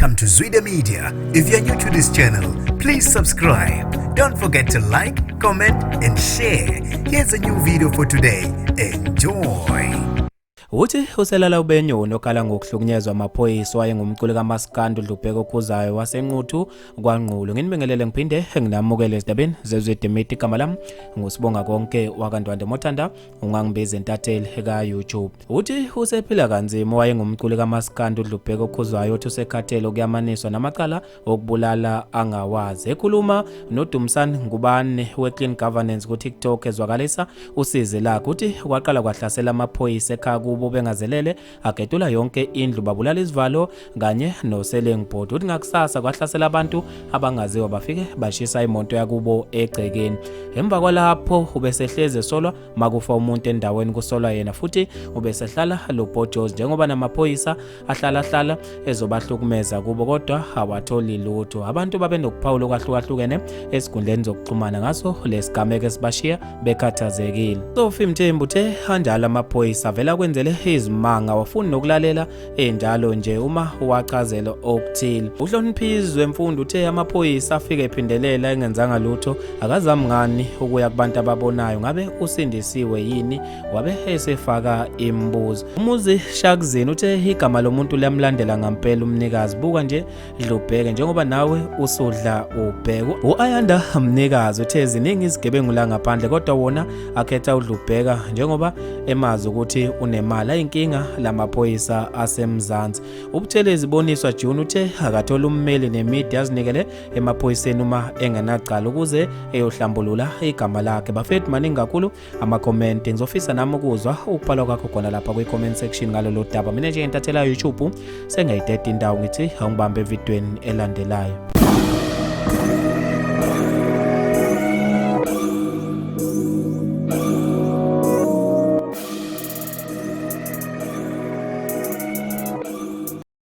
Welcome to Zwida Media. If you're new to this channel, please subscribe. Don't forget to like, comment, and share. Here's a new video for today. Enjoy. Uthi uselala ubenyoni okhala ngokuhlukunyezwa amaphoyisa wayengumculi kaMaskandi uDlubheka Okhuzayo waseNquthu kwaNgqulu. Nginibingelele ngiphinde nginamukele ezindabeni zeZwide Media. Igama lami nguSibonga Konke wakaNdwandwe Mothanda ungangibiza entatheli ka-YouTube. Uthi usephila kanzima owayengumculi kaMaskandi uDlubheka Okhuzwayo uthi usekhathele ukuyamaniswa namacala okubulala angawazi. Ekhuluma noDumsani Ngubane we-Clean Governance ku-TikTok ezwakalisa usizi lakhe uthi kwaqala kwahlasela amaphoyisa ekhaya kubo bengazelele agetula yonke indlu babulala isivalo kanye no-selling board. Uthi ngakusasa kwahlasela abantu abangaziwa bafike bashisa imoto yakubo egcekeni. Emva kwalapho ubesehlezi esolwa makufa umuntu endaweni kusolwa yena futhi ubesehlala lobhojozi njengoba namaphoyisa ahlala hlala ezobahlukumeza kubo kodwa awatholi lutho. Abantu babenokuphawula okwahlukahlukene esikhundleni zokuxhumana ngaso lesigameko esibashiya bekhathazekile. Sophie Mthembu uthe anjalo amaphoyisa avela kwenzele izimanga wafuni nokulalela enjalo nje uma uwachazela okuthile. Uhloniphizwe Mfundo uthe amaphoyisa afike ephindelela engenzanga lutho akazami ngani ukuya kubantu ababonayo ngabe usindisiwe yini wabe esefaka imibuzo. Umuzi Shakzini uthe igama lomuntu liyamlandela ngampela umnikazi buka nje dlubheke njengoba nawe usudla ubheke. U-Ayanda Mnikazi uthe ziningi izigebengu la ngaphandle kodwa wona akhetha udlubheka njengoba emazi ukuthi unemali ayinkinga lamaphoyisa aseMzansi. UButhelezi Boniswa June uthe akathola ummeli nemedia azinikele emaphoyiseni uma engenacala ukuze eyohlambulula igama lakhe. Bafethu maningi kakhulu amakhomenti, ngizofisa nami ukuzwa ukubhalwa kwakho khona lapha kwi-comment section ngalolu daba. Mina njengentathela YouTube sengiyayideda indawo ngithi awungibambe evidweni elandelayo.